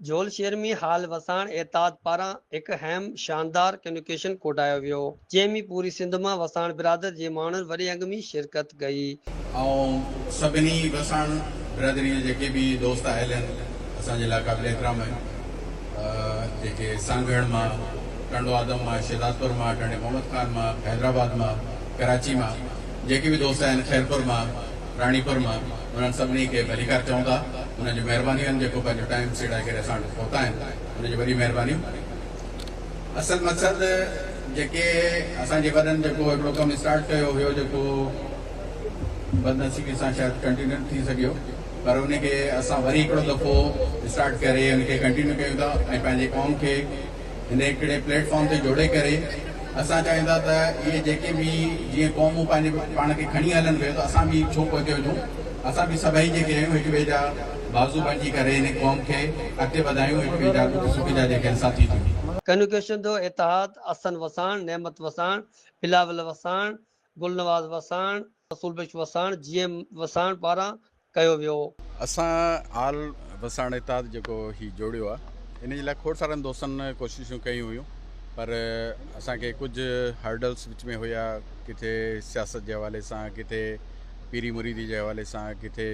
جھول شهر ۾ هال وساڻ اتحاد پاران هڪ اهم شاندار ڪنوڪيشن ڪوٺايو ويو، جنهن ۾ پوري سنڌ مان وساڻ برادر جي ماڻهن وڏي انگ ۾ شرڪت ڪئي. آئون سڀني وساڻ برادري جا جيڪي به دوست آيل آهن اسان جي لاء قابل احترام آهن جيڪي سانگهڙ مان، ٽنڊو آدم مان، شهدادپور مان، ٽنڊي محمد خان مان، حيدرآباد مان، ڪراچي مان جيڪي به دوست آهن خيرپور مان، راڻيپور مان انهن سڀني کي ڀليڪار چئون ٿا. انهن جون مهربانيون آهن جيڪو پنهنجو ٽائيم سيڙائي ڪري اسان وٽ پهتا آهن انهن جون وڏيون مهربانيون. اصل مقصد جيڪي اسان جي وڏن جيڪو هڪڙو ڪم اسٽارٽ ڪيو هيو جيڪو بدنصيبي سان شايد ڪنٽينيو نه ٿي سگهيو پر ان کي اسان وري هڪڙو دفعو اسٽارٽ ڪري ان کي ڪنٽينيو ڪيون ٿا ۽ پنهنجي قوم کي هن هڪڙي پليٽ فارم تي جوڙي ڪري اسان چاهيون ٿا ته اهي جيڪي به جيئن قومون پنهنجي پاڻ کي کڻي هلن پيون ته اسان به ڇو پوئتي هجون اسان به سڀئي جيڪي آهيون هڪ ٻئي جا بازو بڻجي ڪري هن قوم کي اڳتي وڌايون هڪ ٻئي جا ڏک سک جا جيڪي آهن ساٿي ٿيون. ڪنوڪيشن جو اتحاد حسن وساڻ، نعمت وساڻ، بلاول وساڻ، گلنواز وساڻ، رسول بخش وساڻ، جي ايم وساڻ پاران ڪيو ويو. اسان آل وساڻ اتحاد جيڪو هي جوڙيو آ ان جي لاء کوڙ سارن دوستن ڪوششون ڪيون هيون پر اسان کي ڪجهه هرڊلس وچ ۾ هيا ڪٿي سياست جي حوالي سان ڪٿي پيري مريدي جي حوالي سان ڪٿي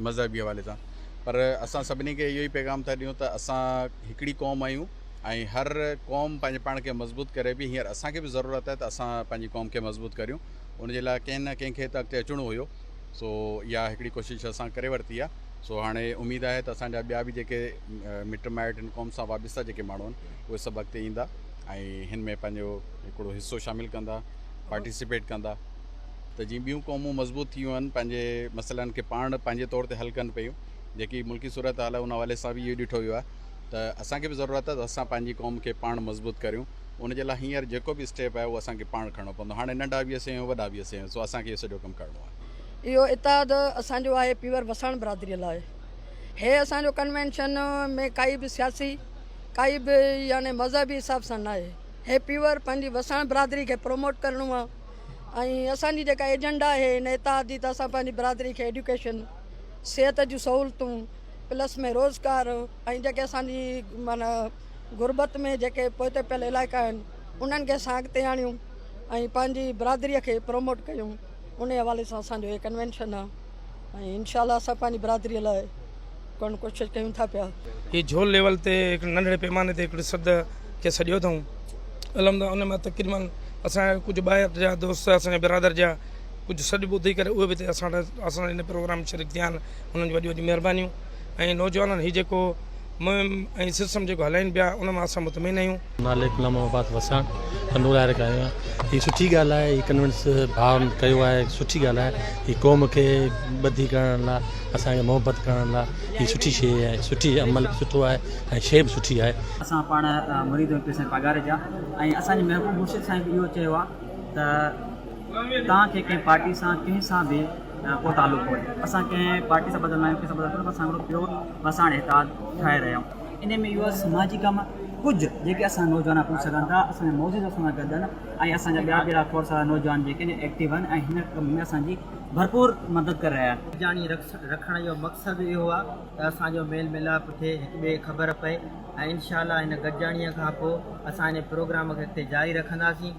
مذهبي حوالي سان پر اسان سڀني کي اهو ئي پيغام ٿا ڏيون ته اسان هڪڙي قوم آهيون ۽ هر قوم پنهنجي پاڻ کي مضبوط ڪري پئي هينئر اسان کي به ضرورت آهي ته اسان پنهنجي قوم کي مضبوط ڪريون ان جي لاء ڪنهن نه ڪنهن کي ته اڳتي اچڻو هيو سو اها هڪڙي ڪوشش اسان ڪري ورتي آهي سو هاڻي اميد آهي ته اسان جا ٻيا به جيڪي مٽ مائٽ هن قوم سان وابسته جيڪي ماڻهو آهن اهي سڀ اڳتي ايندا ۽ هن ۾ پنهنجو هڪڙو حصو شامل ڪندا پارٽيسپيٽ ڪندا ته جيئن ٻيون قومون مضبوط ٿيون آهن پنهنجي مسئلن کي پاڻ پنهنجي طور تي حل ڪن پيون جيڪي ملڪي صورتحال آهي ان حوالي سان به اهو ڏٺو ويو آهي ته اسان کي به ضرورت آهي ته اسان پنهنجي قوم کي پاڻ مضبوط ڪريون ان جي لاء هينئر جيڪو به اسٽيپ آهي اهو اسان کي پاڻ کڻڻو پوندو هاڻي ننڍا به اسين آهيون وڏا به اسين آهيون سو اسان کي اهو سڄو ڪم ڪرڻو آهي. اهو اتحاد اسان جو آهي پيور وساڻ برادري لاء هي اسان جو ڪنوينشن ۾ ڪائي به سياسي ڪائي به يعني مذهبي حساب سان ناهي هي پيور پنهنجي وساڻ برادري کي پروموٽ ڪرڻو آهي ۽ اسان جي جيڪا ايجنڊا آهي هن اتحاد جي ته اسان پنهنجي برادري کي ايڊيوڪيشن صحت جون سهولتون پلس ۾ روزگار ۽ جيڪي اسان جي معنيٰ غربت ۾ جيڪي پوئتي پيل علائقا آهن انهن کي اسان اڳتي آڻيون ۽ پنهنجي برادري کي پروموٽ ڪيون انهي حوالي سان اسان جو هي ڪنوينشن آهي ۽ انشاء الله اسان پنهنجي برادري لاء ڪرڻ ڪوشش ڪيون ٿا پيا. هي جھول ليول تي هڪ ننڍڙي پيماني تي هڪڙي سڏ کي سڏيو اٿئون الحمد ان مان تقريبن اسان جا ڪجهه ٻاهر جا دوست اسان جا برادر جا ڪجهه سڏ ٻڌي ڪري اهي به هتي اسان وٽ اسان ان پروگرام ۾ شريڪ ٿيا آهن انهن جون وڏيون وڏيون مهربانيون ۽ نوجوانن هي جيڪو مهم ۽ سسٽم جيڪو هلائين پيا ان مان اسان مطمئن آهيون. نالي غلام محمد وساڻ ٽنڊوالهيار کان آيو آهيان هي سٺي ڳالهه آهي هي ڪنوينس ڀائن ڪيو آهي سٺي ڳالهه آهي هي قوم کي ٻڌي ڪرڻ لاء اسان کي محبت ڪرڻ لاء هي سٺي شيء آهي سٺي عمل به سٺو آهي ۽ شيء به سٺي آهي. اسان پاڻ مريد آهيون پير سائين پاڳاري جا ۽ اسان جي محبوب مرشد سائين به اهو چيو آهي ته توهان کي ڪنهن پارٽي سان ڪنهن سان به ڪو تعلق ڪونهي اسان ڪنهن پارٽي سان ٻڌل ناهيون ڪنهن سان ٻڌل ڪونهي اسان هڪڙو پيور وساڻ اتحاد ٺاهي رهيا آهيون ان ۾ اهو سماجي ڪم ڪجهه جيڪي اسان نوجوان پڄي سگهن ٿا اسان جا معزز اسان سان گڏ آهن ۽ اسان جا ٻيا به اهڙا کوڙ سارا نوجوان جيڪي آهن ايڪٽو آهن ۽ هن ڪم ۾ اسان جي ڀرپور مدد ڪري رهيا آهن. گڏجاڻي رکڻ جو مقصد اهو آهي ته اسان جو ميل ميلاپ ٿئي هڪ ٻئي کي خبر پئي ۽ انشاء الله هن گڏجاڻي کان پوء اسان هن پروگرام کي اڳتي جاري رکنداسين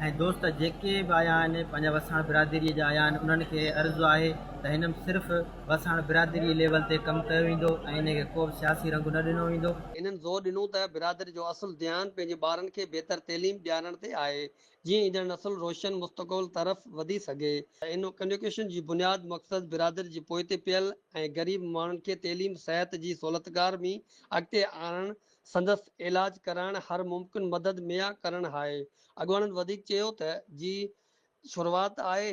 ۽ دوست جيڪي به آيا آهن پنهنجا وساڻ برادريء جا آيا آهن انهن کي عرض آهي ته هن م صرف وساڻ برادري ليول تي ڪم ڪيو ويندو ۽ ان کي ڪو به سياسي رنگ نه ڏنو ويندو. انهن زور ڏنو ته برادري جو اصل ڌيان پنهنجي ٻارن کي بهتر تعليم ڏيارڻ تي آهي جيئن ايندڙ نسل روشن مستقبل طرف وڌي سگهي. ان ڪنوڪيشن جي بنياد مقصد برادري جي پوئتي پيل ۽ غريب ماڻهن کي تعليم صحت جي سهولتڪار ۾ اڳتي آڻڻ سندس علاج ڪرائڻ هر ممڪن مدد مهيا ڪرڻ آهي. اڳواڻن وڌيڪ چيو ته جي شروعات آهي.